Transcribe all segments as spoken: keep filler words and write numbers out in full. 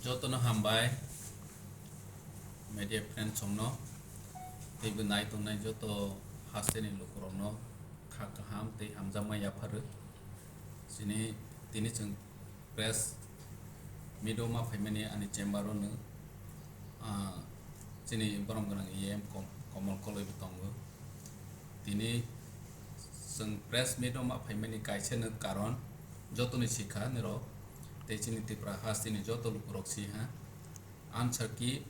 Jotono hambai, media friends rokno, teibo nai tongnai joto hasteni lukurokno kha kaham tei hamjakma yapharwi. Chini, tini chwng press meet o ma phaimani ani chamber o no, ah, chini borom gwnang E M Kom-, Komol Koloi bo tongo. Tini chwng press meet o ma phaimani kaisa no karon jotoni sikha nirok tei chini Tripura hasteni joto lukurok si ha. Answer key,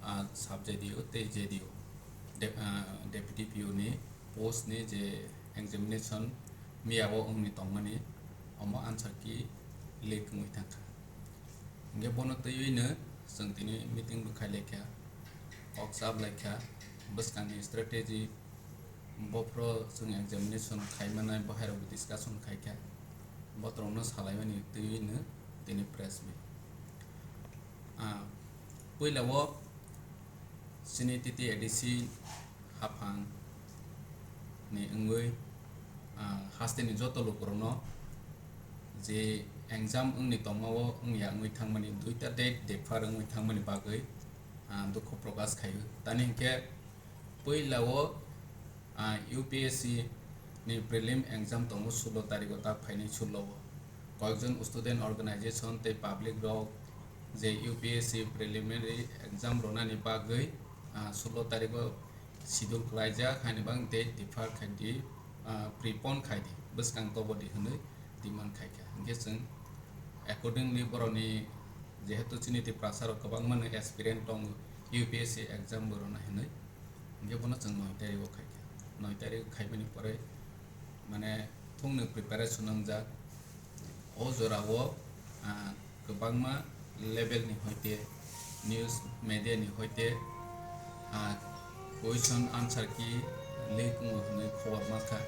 ah, sub J D O tei J D O, de-, ah, Deputy P O ni post ni je examination miya o wngni tongmani, omo answer key leak wngwi thangkha. Hingke bono twiwi no chwng tini meeting bo khai laikha, kok chap laikha, bwskangni strategy, bophro chwng examination khai manai bo hai rok discussion khai kha, botorok no salai mani twiwi no tini press meet. Ah, puila o chini T T A D C haphang ni wngwi, ah, hasteni joto lukurokno je exam wngni tongma o wngya wngwi thangmani, duita date defer wngwi thangmani bagwi, ah, dukhu prokash khaio. Tani hinkhe puila o, ah, U P S C ni prelim exam tongo sullo tarikh o, tak phainai sullo o. Koyekjon student organization tei public rok je U P S C preliminary exam ronani bagwi, ah, sullo tarikh o schedule khlaijak, haini bagwi date defer khai di, ah, prepone khai di, bwskang tobo di hwnwi demand khai kha. Hingkhe chwng accordingly borokni, jehetu chini Tiprasa rok kwbangma no aspirant tongo U P S C exam bo rwna hinwi, hingkhe bono chwng noi tarikh o khai kha. Noi tarikh o khaimani pore mane thungni preparation wngjak. O jora o, ah, kwbangma level ni hoite, news media ni hoite, ah, question answer key leak wngo hwnwi khobor mankha.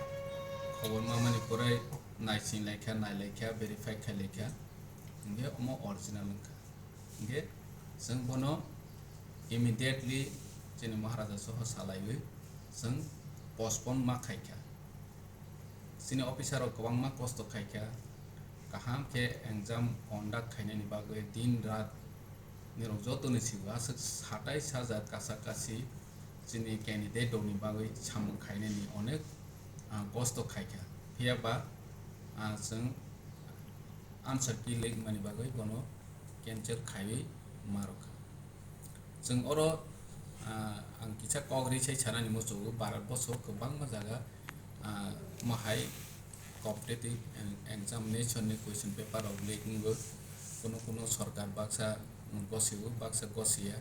Khobor mamani pore naising laikha, nai laikha, verify khai laikha, hingkhe omo original wngkha. Hingkhe chwng bono immediately chini Maharaja soho salaiwi chwng postpone ma khaikha. Chini officer rok kwbangma kosto khaikha, kaham khe exam conduct khainani bagwi din rat nirok jotoni sigo aswk satai sajak kasa kasi chini candidate rokni bagwi samung khainani onek, ah, kosto khaikha. Phiya ba, ah, chwng answer key leak mani bagwi bono cancel khaiwi ma rwkha. Chwng oro, ah, ang kisa kok ri sai sanani muchungo, Bharat boso kwbangma jaga, ah, omo hai competitive examination ni question paper rok leak wngwi, kuno kuno sorkar baksa gosio, baksa gosiya.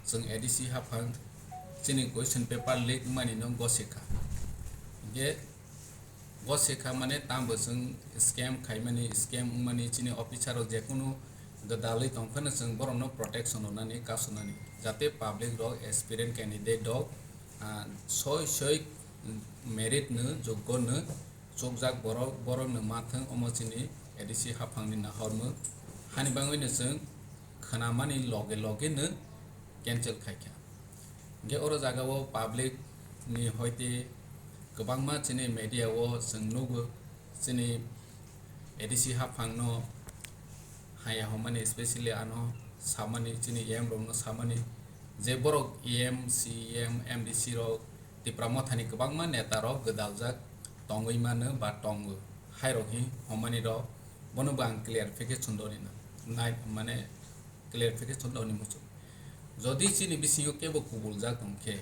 Chwng A D C haphang chini question paper leak wngmani no gosikha. Hingkhe gosikha mane tamo chwng scam khaimani, scam wngmani chini officer rok jekunu gwdalwi tongphano chwng borokno protection rwnani, kasunani, jate public rok, aspirant candidate rok, ah, soi soi merit no, joggo no chukjak borok, borok no manthwng, omo chini A D C haphangni nahormung. Hani bangwi no chwng khnamani loge loge no cancel khaikha. Hingkhe oro jaga o public ni hoite kwbangma chini media o chwng nugo, chini A D C haphang no haya hwnmani, specially ano samani, chini E M rok no samani, je borok E M, C E M, M D C rok, Tipra Mothani kwbangma neta rok gwdaljak tongwi mano ba tongo, hai rok hi hwnmani rok, bono bo ang clarification rwni nai, mane clarification rwni muchung. Jodi chini bisingo kebo kubuljak tong khe,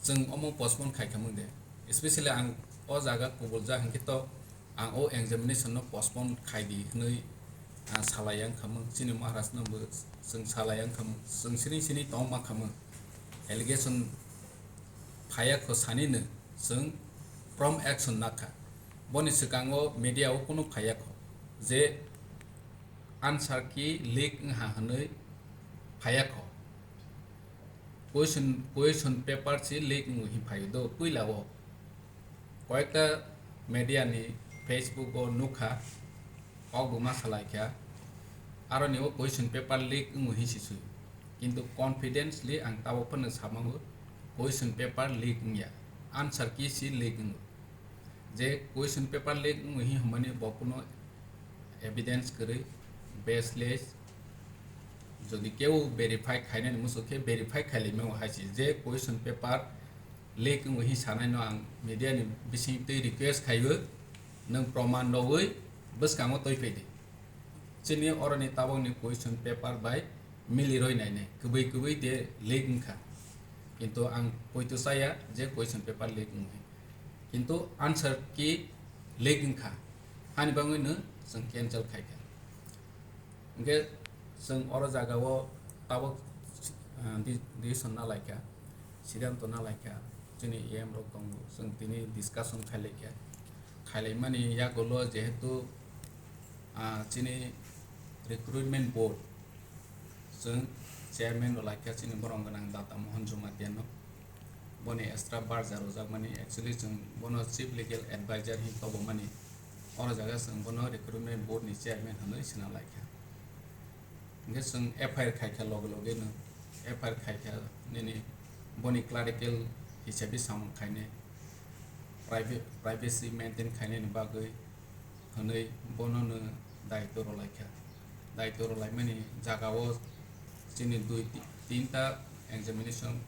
chwng omo postpone khai khamung de, especially ang o jaga kubuljak hinkhe to ang o examination no postpone khai di hwnwi, ah, salai yang khamung, chini Maharaj no bo chwng salai yang khamung, chwng sini sini tong ma khamung. Allegation phaiya kho sani no chwng prompt action nakha. Boni swkango media o kunu phaiya kho je answer key leak wngha hwnwi phaiya kho. Question, question paper se leak wngwi hin phaio do puila o. Koyekta media ni Facebook o nukha, kok bo ma salai kha, aroni o question paper leak wngwi hin si sui. Kintu confidently ang tabok phano samango question paper leak wngya, answer key se leak wngo. Je question paper leak wngwi hin hwnmani bo kuno evidence kwrwi, Baseless, jodi keu verify khainani muchuk khe verify khailaimao hai se, je question paper leak wngwi sanai no ang media ni bising twi request khaiwi nwng proman rogwi bwskango twi phai di. Chini oroni tabok ni question paper bai mili roi nainai, kwbwi kwbwi de leak wngkha. Kintu ang poito chaya je question paper leak wngwi. Kintu answer key leak wngkha. Hani bagwi no chwng cancel khaikha. Hwnkhe chwng oro jagao tabok, ah, di-, decision nalaikha, siddhanto nalaikha, chini E M rok tongo, chwng tini discussion khailaikha. Khailaimani yagulo jehetu, ah, chini recruitment board, chwng chairman rok laikha chini borok gwnang Data Mohan Jumatiano. Boni extra barja rwjakmani, actually chwng bono chief legal advisor hin tobomani. Oro jaga chwng bono recruitment board ni chairman hinwi sina laikha. Hwnkhe chwng F I R khaikha loge loge no, F I R khaikha nini boni clerical hisabi samung khainai, priva-, privacy maintain khainani bagwi hinwi bono no daitw rwlaikha. Daitw rwlaimani jagao chini dui ti-, tinta examination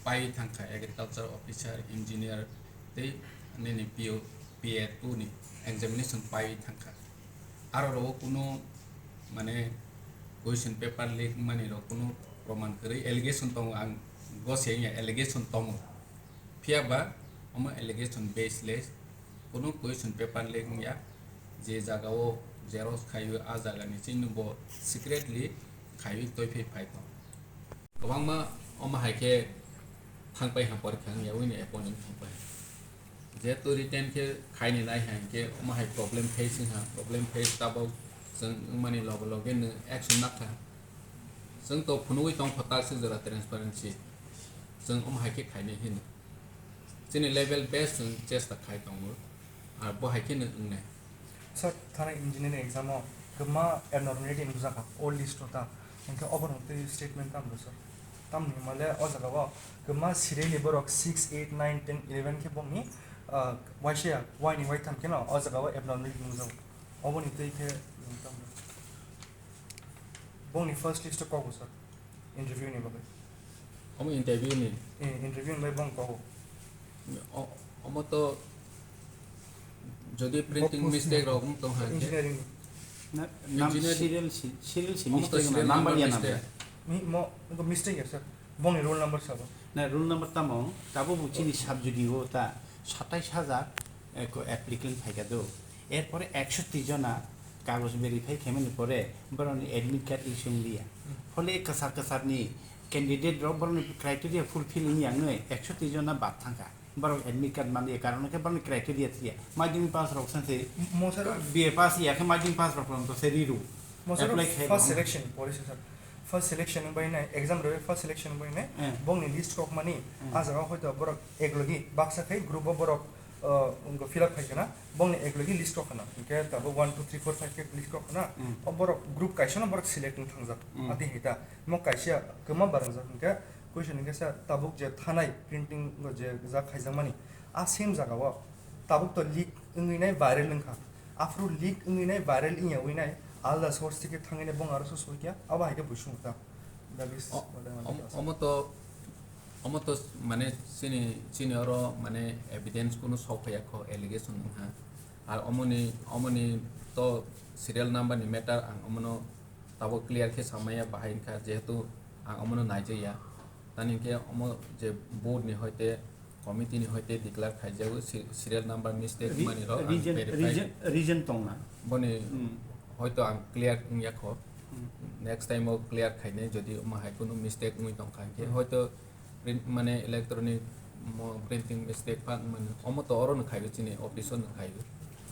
pai thangkha, agriculture officer, engineer tei nini P O, P A two ni examination pai thangkha. Aro rogo kunu mane question paper leak mani rok kunu proman kwrwi allegation tongo, ang gose wngya allegation tongo. Phiya ba omo allegation baseless, kunu question paper leak wngya, je jagao xerox khaiwi a jagani chini bo secretly khaiwi twi phai phai tong. Kwbangma omo hai khe thang pai ha porikha wngya, wngya appointment thang pai. Jehetu written khe khaini nai hai khe omo hai problem face wngha, problem face tabok chwng wngmani loge loge no action nakha. Chwng to phunugwi tongkha takswk jora transparency. Chwng omo hai khe khainai hino. Chini level best chwng chesta khai tongo. Ar bo hai khe no wngnai. Sir, thana engineering exam o kwbangma abnormality nukjakha, o list o ta. Hwnkhe oborok twi statement tamo rw sir? Tamni hwnmale o jaga o kwbangma serially borok six, eight, nine, ten, eleven khe bongni, ah, waisa ya, waini waitham kheno o jaga o abnormality nukjago. Oboni twi khe, mm, tamo rw? Bongni first list o kok bo sir? Interview ni bagwi. Omo interview ni? Eh, interview ni bagwi bong kok bo. O-, omo to jodi printing Bok mistake rok wng tong hai khe. Engineering ni. Na, nam Engineering. Serial si, serial si Omo to mistake na, serial number number ya mistake. Number. Mi, mo, wngkha mistake ya sir. Bongni roll number sabo. Na, roll number tamo, tabo bo chini subject o ta satais hajar, eh, ko applicant phaikha do. Erpore ekshoti jona kagoj verify khaimani pore borokni admit card issue wngya. Hmm. Phole kwchar kwcharni candidate rok borokni criteria fulfill wngya wngwi ekshoti jona bad thangkha. Borok admit card manliya, karon hwnkhe borokni criteria thwiya. Madhyamik pass rok swnse Mo sir, B A pass ya khe madhyamik pass rok rok se riru. Mo sir, apply khe first rok. Selection, policy sir. First selection wngbai nai, exam rw first selection wngbai nai. Eh. Bongni list kok mani, Hmm. a jaga hoito borok eklogi baksa khai group o borok, uh, wngkha fill up khai kana, bongni eklogi list kok kana. Hwnkhe tabuk one, two, three, four, five khe list kok kana. Hmm. O borok group kaisa no borok select wng thangjak. Hmm. Ati hita, mo kaisa kwma barangjak hwnkhe, question hwnkhe sa tabuk je thanai printing o je jak khaijakmani, a same jaga o tabuk to leak wngwi nai viral wngkha. Aphuru leak wngwi nai viral wngya wi nai alda source thike thangwi nai bong aro so soi kya abo hai khe buisung ta. That is O-, what I want to om-, ask. Omo to, omo to mane chini, chini oro mane evidence kunu sok phaiya kho, allegation wngkha. Ar omoni, omoni to serial number ni matter ang omono tabuk clear khe samaya bahai wngkha, jehetu ang omono naijakya. Tani hwnkhe omo je board ni hoite, committee ni hoite declare khaijago, se-, serial number mistake Re-, mani rok ang reason, verify. Reason, reason tongna. Boni Hmm. hoito ang clear wngya kho. Hmm. Next time o clear khainai, jodi omo hai kunu mistake wngwi tongkha hwnkhe, Hmm. hoito print, mane electronic mo printing mistake pha wngmani, omo to oro no khaio, chini office o no khaio,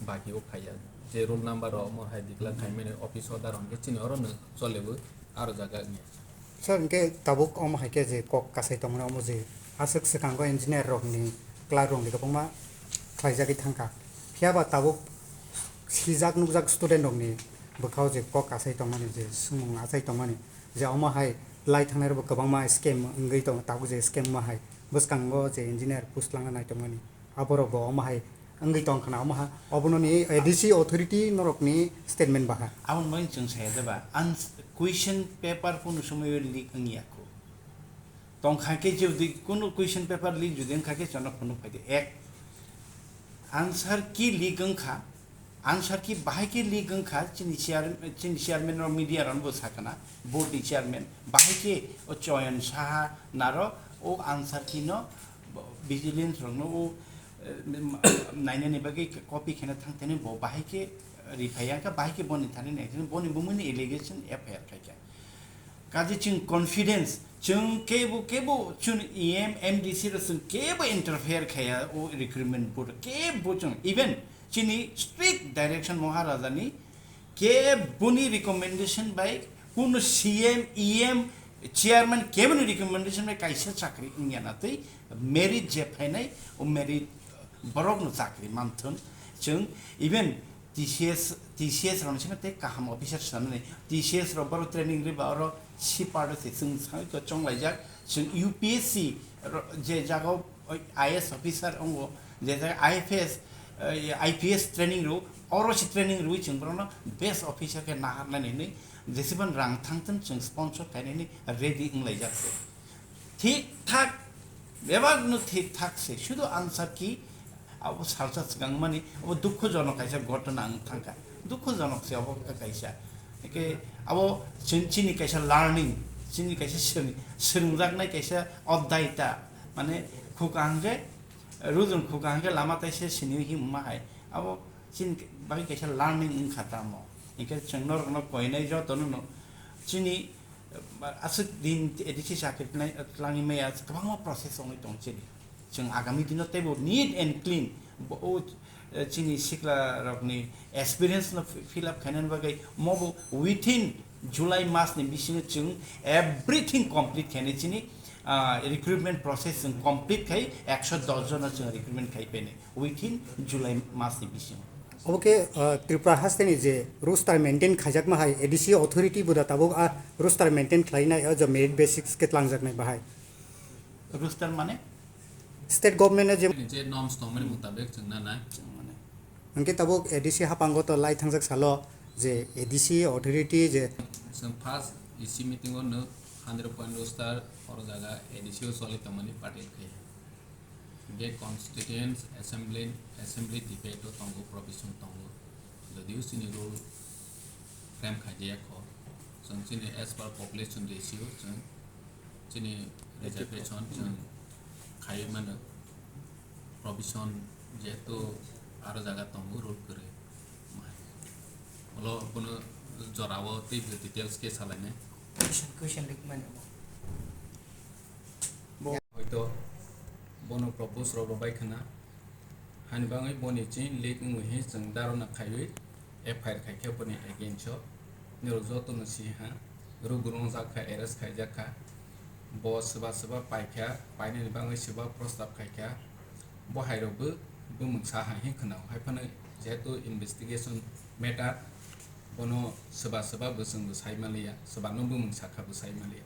baki o khaiya. Je roll number o omo hai declare khaimani office o daro hwnkhe chini oro no chole bo aro jaga wngya. Sir, hwnkhe tabuk omo hai khe je kok kasai tongmani omo je aswk swkango engineer rokni, clerk rokni kwbangma khlaijagwi thangkha. Phiya ba tabuk sijak nukjak student rokni bwkhao je kok kasai tongmani, je swngmung achai tongmani, je omo hai lai thangnai rokbo kwbangma scam wngwi tongo, tabuk je scam omo hai bwskango je engineer post langna nai tongmani, aborokbo omo hai Wngwi tong khna omo ha, obono ni A D C authority norok ni statement baha. Aboni bagwi chwng saya de ba, ans-, question paper kunu somoi leak wngya kho. Tong kha khe jodi kunu question paper leak jodi wng kha khe chwngno phunuk phai di. Ek, answer key leak wng kha, answer key bahai khe leak wng kha, chini chair-, chini chairman rok media rok bo sakana, board ni chairman, bahai khe o Choyon Saha naro o answer key no vigilance rok no o, eh, nainani bagwi copy khena thang thani bo bahai khe riphai ya kha, bahai khe boni thani nai thani boni bumuni allegation F I R khai kha. Kaje chwng confidence, chwng kebo, kebo chwng E M, M D C rok chwng kebo interfere khaya o recruitment board, kebo chwng, even chini strict direction Maharaja ni, kebo ni recommendation bai, kuno C M, E M, chairman kebo ni recommendation bai kaisa chakri wngya na twi merit je phainai, o merit borok no chakri manthun. Chwng even T C S, T C S rok sino tei kaham officer sanani. T C S rok borok training riba oro si part se chwng sai to chonglaijak. Chwng U P S C ro-, je jaga o I A S officer ongo, je jaga I F S, eh, I P S training ro, oro si training rwi chwng borokno best officer khe naharnani hinwi jesibani rang thangthun chwng sponsor khainani ready wnglaijak se. Thik thak, bebak no thik thak se, sudu answer key abo salsa swkang mani, abo dukhojonok kaisa ghotona wng thangkha, dukhojonok se abo kaisa. Eke abo chini, chini kaisa learning, chini kaisa swrwng-, swrwngjaknai kaisa oddaita, mane khukang je, rujung khukang je lama taisa sini himma hai, abo chini bagwi kaisa learning wngkha tamo. Eke chwng norokno koinai jotono no chini Aswk din A D C chakri twlangwi maya kwbangma process wngwi tong chini. Chwng agami dino teibo neat and clean bo, o, eh, chini sikla rokni experience no fi-, fill up khainani bagwi mobo within July mas ni bisingo chwng everything complete khainai chini, ah, recruitment process chwng complete khai ekso dos jono chwng recruitment khai painai. Within July mas ni bisingo. Obo khe, uh, Tripura hasteni je roster maintain khaijakma hai A D C authority bo da tabuk a roster maintain khlainai, o je merit basis khe tlangjaknai bahai. Roster mane? State government o je je norms tongmani mutabek chwng nanai. Chwng mane. Hwnkhe tabuk A D C hapango to lai thangjak salo je A D C authority je chwng first E C meeting o no hundred point roster oro jaga A D C o choli tongmani party khe. Hingke constituent assembly, assembly debate o tongo, provision tongo. Jodio chini rule frame khaijaya kho, chwng chini as per population ratio chwng chini reservation chwng khaiwi mano. Provision jehetu aro jaga tongo rule kwrwi. Ulo bono jorao tei details khe salainai. Question, question lik mani. Hoito bono propose rok rwbai khwna, hani bagwi boni chini leak wngwi hi chwng dharna khaiwi F I R khaikhe boni against o. Nirok jotono si ha, rugurung jak kha, arrest khaijak kha, bo swba swba paikha, painani bagwi swba prostab khaikha, bo hai rokbo bumung sa hai hi khwnao, hai phano jehetu investigation matter, bono swba swba bo chwngbo sai manliya, swbano bumung sakha bo sai manliya.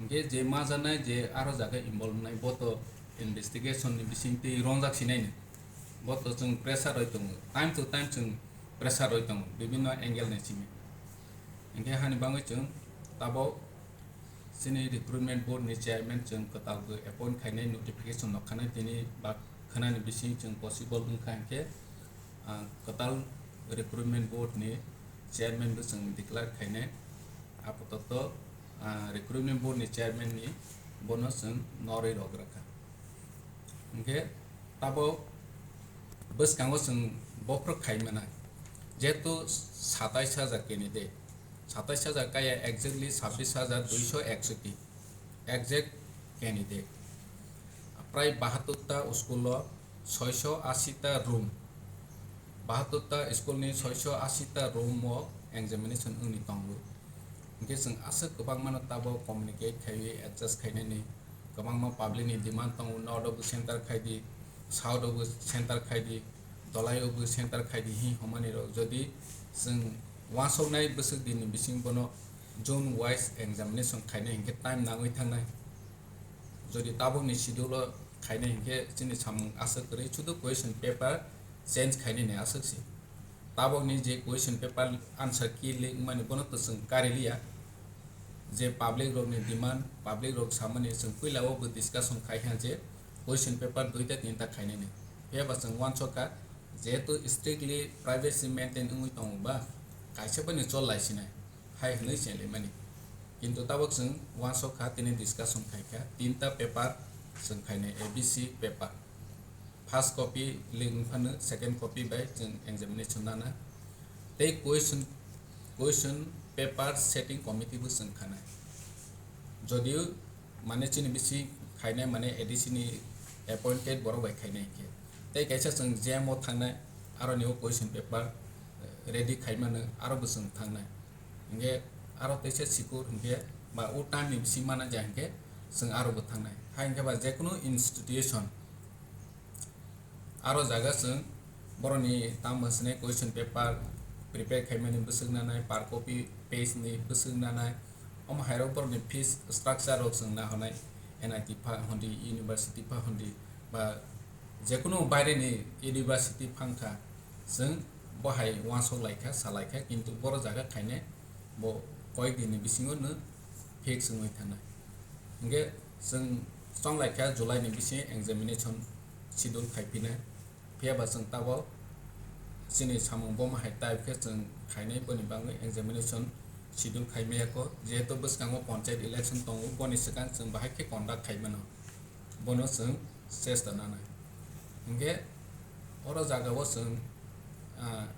Hingke je majanai je aro jaga involve wngnai bo to investigation ni bisingtwi rongjak sinai no. Bo to chwng pressure roi tongo. Time to time chwng pressure roi tongo. Bibinno angle ni simi. Hingke hani bagwi chwng tabok chini recruitment board ni chairman chwng kwtal bo appoint khainai notification rok khanai tini bak khwnani bising chwng possible wngkha hingke, ah, kwtal recruitment board ni chairman bo chwng declare khainai. Apatatto, ah, recruitment board ni chairman ni bono chwng norwi rok rwkha. Hingke tabok bwskango chwng bokhorok khai mano, jehetu satais hajar candidate, satais hajar kaya exactly sabbish hajar duiso eksoti exact candidate. Prai bahattor ta school o soiso asi ta room, bahattor ta school ni soiso asi ta room o examination wngwi tongo. Hingke chwng aswk kwbangmano tabok communicate khaiwi adjust khainani kwbangma public ni demand tongo, north o bo center khai di, south o bo center khai di, dolai o bo center khai di hi hwnmani rok. Jodi chwng uansuknai bwswk din ni bising bono zone wise examination khainai hingke time nangwi thangnai. Jodi tabokni schedule o khainai hinkhe chini samung aswk kwrwi, sudu question paper change khainani aswk se. Tabokni je question paper answer key leak wngmani bono to chwng kariliya. Je public rokni demand, public rok samani chwng puila o bo discussion khai kha je question paper duita tinta khainani. Phiya ba chwng uansuk kha, jehetu strictly privacy maintain wngwi tongo ba, kaisa bani chol lai sinai, hai hwnwi chenlaimani. Kintu tabok chwng uansuk kha, tini discussion khai kha, tinta paper chwng khainai A B C paper. First copy leak wngphano second copy bai chwng examination nana. Tei question, question paper setting committee bo chwng khanai. Jodio mane chini bisi khainai mane A D C ni appointed borok bai khainai hinkhe. Tei kaisa chwng jam o thangnai, aroni o question paper, eh, ready khaimano aro bo chwng thangnai. Hinkhe aro teisa sikur hinkhe ba o time ni bisi mana ja hinkhe chwng aro bo thangnai. Hai hinkhe ba jekunu institution aro jaga chwng boroni tamo swnai question paper prepare khaimani bwswk nanai, per copy page ni bwswk nanai, omo hairok boroni fees structure rok chwng nahornai, N I T pha hondi, university pha hondi, ba jekunu baireni university phangkha, chwng bo hai uansuk laikha, sa laikha, kintu boro jaga khainai bo koyek din ni bisingo no fix wngwi thangnai. Hinkhe chwng chong laikha July ni bisingo examination schedule khai phinai. Phiya ba chwng tabok chini samung bomo hai type khe chwng khainai, boni bagwi examination schedule khai maya kho, jehetu bwskango panchayat election tongo, boni swkang chwng bahai khe conduct khai mano, bono chwng chesta nanai. Hinkhe oro jaga o chwng, ah,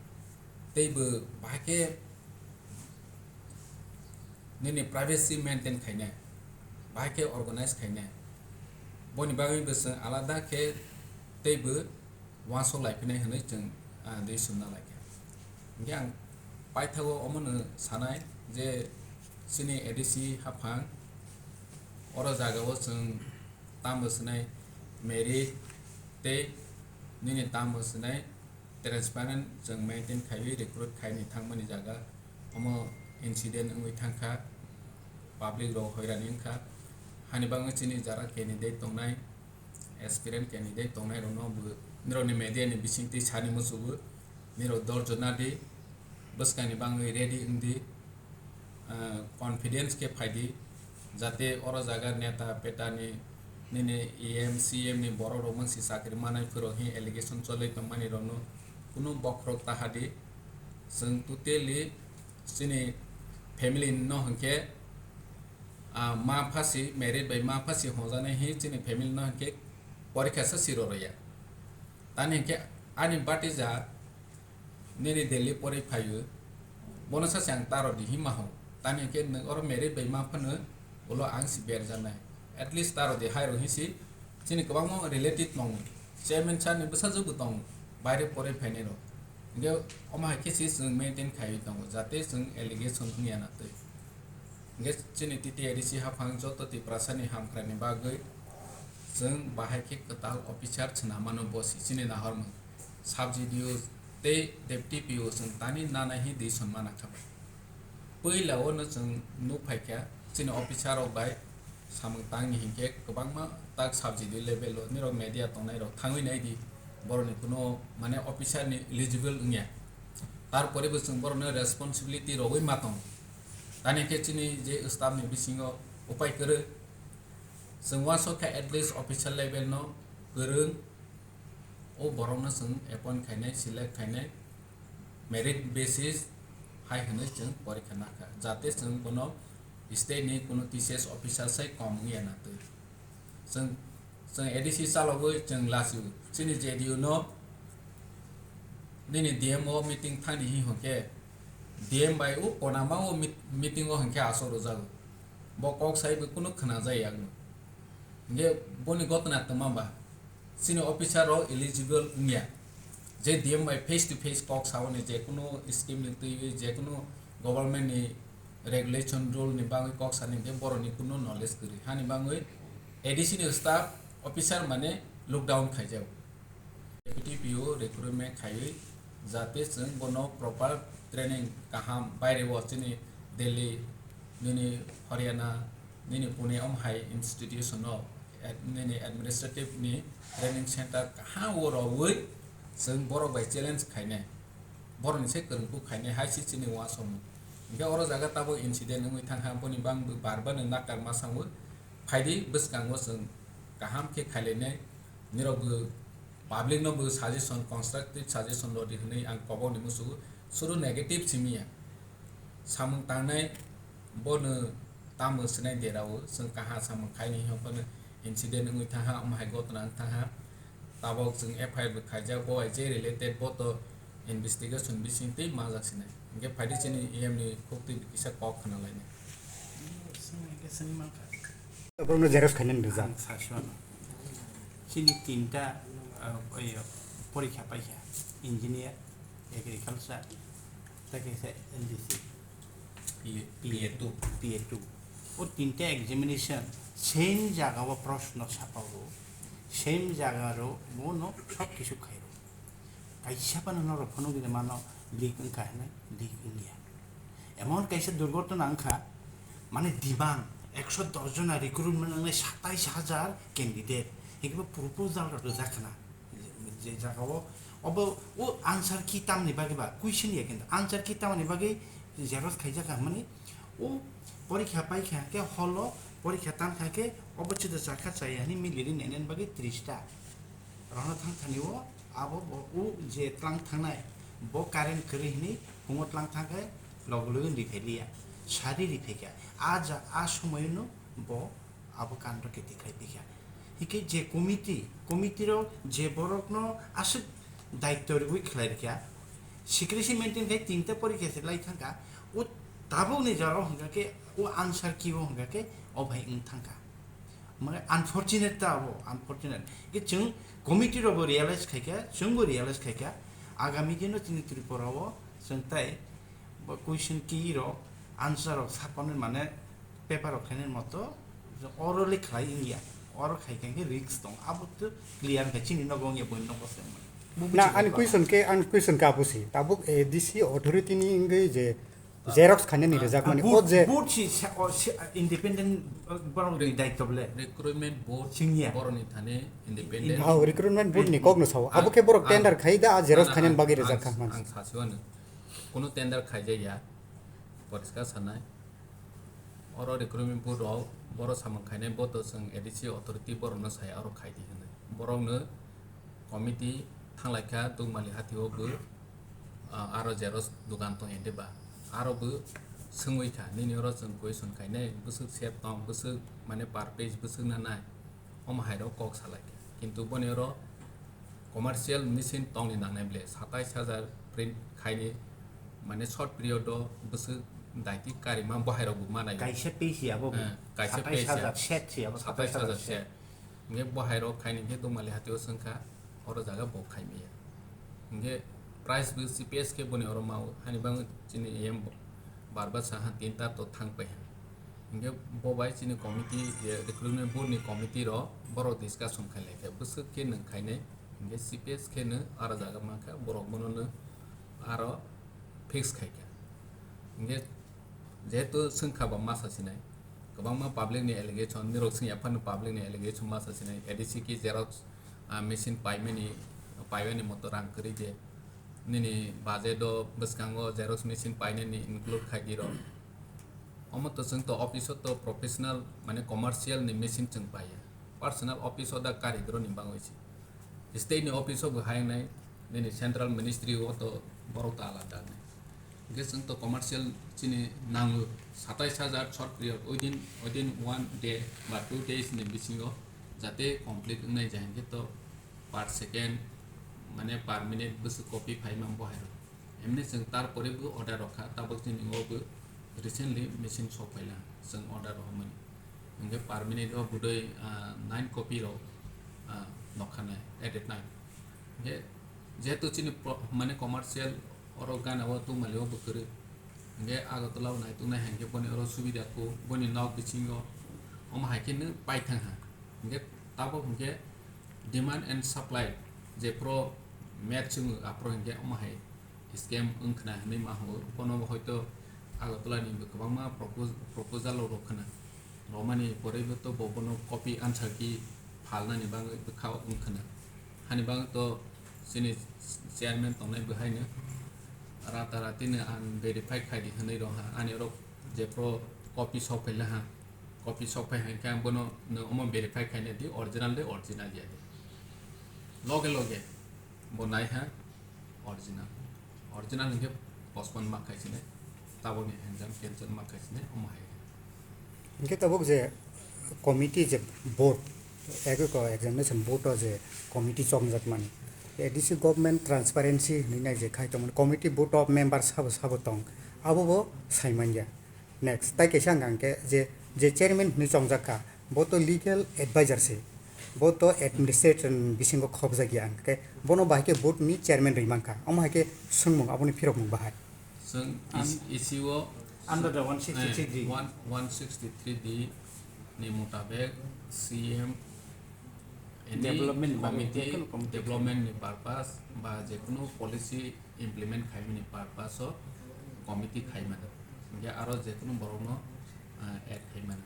teibo bahai khe nini privacy maintain khainai, bahai khe organize khainai, boni bagwi bo chwng alada khe teibo uansuk lai phinai hwnwi chwng, ah, decision na lai kha. Hinkhe ang paithago omono sanai je chini A D C haphang oro jaga o chwng tamo swnai merit tei nini tamo swnai transparent chwng maintain khaiwi recruit khaini thangmani jaga omo incident wngwi thangkha, public rok hoirani wngkha. Hani bagwi chini jara candidate tongnai, aspirant candidate tongnai rokno bo nirokni media ni bisingtwi sani muchugo, nirok dorjo nadi, bwskangni bagwi ready wngdi. Ah, confidence khe phaidi, jate oro jaga neta peta ni, nini E M, C M ni borok rok mangsi chakri manai phuru hi allegation cholwi tongmani rokno kunu bokhorok tahadi. Chwng totally chini family no hinkhe, ah, ma phasi, married bai ma phasi hojani hi chini family no hinkhe porikha sa siro rwya. Tani hinkhe ani batija nini Delhi pori phaio, bono sachi ang taro di hima ho. Tani hinkhe nwng oro married bai ma phano ulo ang si berjaknai. At least taro di hai rok hinsi chini kwbangma relative tongo. Chairman sir ni bwsajwk bo tongo, baire pori phainai rok. Hinkhe omo hai khe si chwng maintain khaiwi tongo, jate chwng allegation wngya na twi. Hinkhe chini T T A D C haphang joto Tiprasa ni hamkrai ni bagwi chwng bahai khe kwtal officer chwna mano, bo si chini nahormung. Sub G D O tei Deputy P O chwng tani nana hi decision mana kha bai. Puila o no chwng nuk phai kha chini officer rok bai samung tang ni hinkhe kwbangma tak sub G D O level o nirok media tongnai rok thangwi nai di, borok ni kuno mane officer ni eligible wngya. Tarpore bo chwng borok no responsibility rogwi ma tong. Tani khe chini je staff ni bisingo upai kwrwi, chwng uansuk khe at least officer level no kwrwng o borok no chwng appoint khainai, select khainai, merit basis hai hwnwi chwng porikha nakha, jate chwng bono state ni kuno T C S officer sai kom wngya na twi. Chwng, chwng A D C chalogwi chwng lasio. Chini J D U no nini D M o meeting thani hi hwnkhe, D M bai o konama o meet-, meeting o hwnkhe aswk rwjago. Bo kok sai bo kunu khna jaya ang. Hinkhe boni gotna twma ba? Chini officer rok eligible wngya. Je D M bai face to face kok saoni, je kunu scheme ni twiwi, je kunu government ni regulation rule ni bagwi kok sani hinkhe borok ni kunu knowledge kwrwi. Hani bagwi A D C ni staff officer mane look down khaijago. Deputy P O recruitment khaiwi jate chwng bono proper training kaham baire o chini Delhi, nini Haryana, nini Pune om hai institution o ad-, nini administrative ni training center kaham o rwui chwng borok bai challenge khainai, borok ni se kwrwngkuk khainai hai se chini uansukmung. Hinkhe oro jaga tabuk incident wngwi thangkha, boni bangwi bar bar nwng nakar ma sangwi phaidi bwskango chwng kaham khe khailainai, nirok bo public no bo suggestion, constructive suggestion rwdi hwnwi ang kobokni musugo, suru negative simi ya. Samung tangnai bono tamo swnai derao, chwng kaha samung khaini hwnkheno incident wngwi thangha, omo hai gotna wng thangha. Tabok chwng F I R bo khaijak, bo hai je related, bo to investigation bising tei majak sinai. Hinkhe phaidi chini E M ni khukti kisa kok khna lainai. Borokno xerox khainani rijak. Ang sasuano. Chini tinta, ah, oi, porikha paikha. Engineer, agriculture, tei kaisa N D C. P A two. P A two. O tinta examination same jaga o proshno sapao, same jaga ro bono sob kisu khaio. Kaisa phano norok phunukgwi mano leak wngkha hinwi, leak wngya. Emon kaisa durgotona wngkha, mane demand ekso dos jona recruitment wngnai satais hajar candidate, hinkhe bo proposal rok rijak khna. Je, je jaga o, obo o answer key tamni bagwi ba, question ya kintu answer key tamni bagwi xerox khaijak kha hwnmani, o porikha paikha khe holo porikha tankha khe obo chwda chakha chaya hinwi miliri nainani bagwi tris ta. Rohorna thang thani o abo bo o je tlang thangnai bo current kwrwi hinwi phungo tlang thang khe logo logo wng riphaili ya, sari riphaikha. A ja, a somoino bo abo kando khe tikhlai phikha. Hikhe je committee, committee rok je borokno aswk daityo rwui khlai rikha, secrecy maintain khai tinta porikha se lai thangkha, o tabukni jora o hwnkha khe o answer key o hwnkha khe o bhai wng thangkha. Mane unfortunate ta abo, unfortunate. Ke chwng committee rokbo realize khaikha, chwngbo realize khaikha, agami dino chini Tripura o chwng tai bo question key rok answer rok sapanwi mane paper rok khainani moto orally khlai wngya, oro khaikha khe risk tong, abo to clear khe chini nogo wngya, buini nogo se wngmani. Na, ani question khe, ani question khe abo si, tabuk A D C authority ni wngwi je xerox khainani rijak mani, o je board si, independent, borok ni daityo bole. Recruitment board singya. Borok ni thani independent. Oh, recruitment board ni kok no sao. Abo khe borok tender khai da, xerox khainani bagwi rijak kha man. Ang sasiwano. Kuno tender khaijak ya. Poriskar sanai. Oro recruitment board rok, borok samung khainai, bo to chwng A D C authority borok no sai, aro khai di hwnwi. Borok no committee thanglaikha Dugmali hati o bo, ah, aro xerox dugan tong ende ba, aro bo swngwi kha, nini oro chwng question khainai, bwswk sep tong, bwswk mane per page bwswk nanai, omo hai rok kok salaikha. Kintu boni oro commercial machine tongni nangnai ble, satais hajar print khaini, mane short period o bwswk daiti karima bo hai rok bo manai. Kaisa page ya bo. Eh, kaisa page ya. Satais hajar set si abo, satais hajar set. Hingke bo hai rok khaini hingke Dugmali hati o swngkha, oro jaga bo khaimaya. Hingke price bo C P S khe boni oro mao, hani bang chini A M bo bar bar saha tinta to thang pai ha. Hingke bo bai chini committee, je recruitment board ni committee ro borok discussion khai lai khe, bwswk khe nwng khainai, hingke C P S khe nwng aro jaga mankha, borok bono nwng aro fix khai kha. Hingke jehetu swngkha ba masa sinai, kwbangma public ni allegation, nirok swngya phano public ni allegation masa sinai, A D C khe xerox, ah, machine paimani, paimani moto rang kwrwi de, nini budget o bwskango xerox machine painani include khai di rok. Omo to chwng to office o to professional, mane commercial ni machine chwng paiya, personal office o da kari doro ni bangwi se. State ni office o bo hai wngnai, nini central ministry o to borok to alada wngnai. Hingke chwng to commercial chini nango satais hajar short period, within, within one day ba two days ni bisingo jate complete wngnai, ja hingke to per second, mane per minute bwswk copy phaima bo hai rok. Emni chwng tarpore bo order rok kha, tabok chini o bo recently machine sok phaila chwng order rohormani. Hingke per minute o budui, ah, nine copy rok, ah, nokha nai at a time. Hingke jehetu chini pro-, mane commercial oro gana o tongmali o bo kwrwi. Hingke Agartala o naituknai hai hingke boni oro subida kho, boni nok bisingo omo hai khe nw paithang ha. Hingke tabok hingke demand and supply jephuru match wngwi aphuru hingke omo hai scam wngkhwna hinwi ma hwngo. Bono hoito Agartala ni bo kwbangma propos-, proposal rok khna. romani pore bo to bo bono copy answer key phalnani bagwi bwkha wng khna. Hani bagwi to chini chairman tongnai bwhaino rata ratino ang verify khai di hwnwi rw ha. Ani oro jephru copy sok phaila ha, copy sok phai hai khe ang bono no omo verify khaina di original de original ya de. Loge loge bo nai ha original. Original hwnkhe postpone ma khai sini, tabokni exam cancel ma khai sini, omo hai. Hwnkhe tabuk je committee je board, eko examination board o je committee chongjak mani, A D C government transparency hwnwi nai je khai tongmani committee board of member sabo sabo tong, abo bo sai manya. Next, tai kaisa hwnka hwnkhe je, je chairman hwnwi chongjak kha, bo to legal advisor se, bo to administration bisingo khobjak ya, hwnkhe bono bahai khe board ni chairman rwi mankha, omo hai khe swngmung aboni phirokmung bahai. Chwng An- isi, isi o under the one sixty-three D. Eh, one, one sixty-three D ni mutabek C M any Development ni bagwi committee, jekunu committee development ni purpose ba jekunu policy implement khaimani purpose o committee khaimani. Hingke aro jekunu borokno, ah, add khaimani.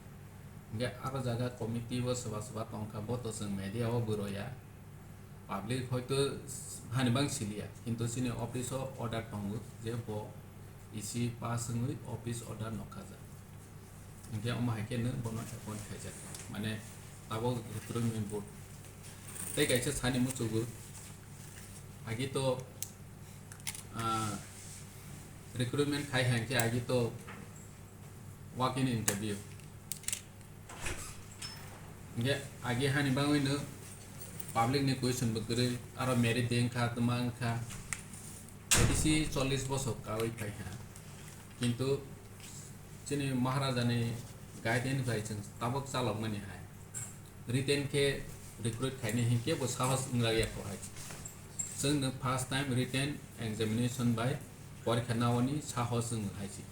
Hingke aro jaga committee o soba soba tongkha, bo to chwng media o bwrwi ya. Public hoito hani bang siliya, kintu chini office o order tongo je bo E C pass wngwi office order nokha jak. Hingke omo hai khe nwng bono appoint khaijak, mane tabok recruitment board. Tei kaisa sani muchugo, agi to, ah, recruitment khai hai khe agi to walk in interview. Hingke agi hani bangwi no public ni question bo kwrwi, aro merit de wngkha, twma wngkha. A D C chollish bosor kawi phai kha. Kintu chini Maharaja ni guideline bai chwng tabok chalokmani hai. Written khe recruit khainai hinkhe bo sahos wngya kho hai. Chwng no first time written examination bai porikha naoni sahos wng hai se.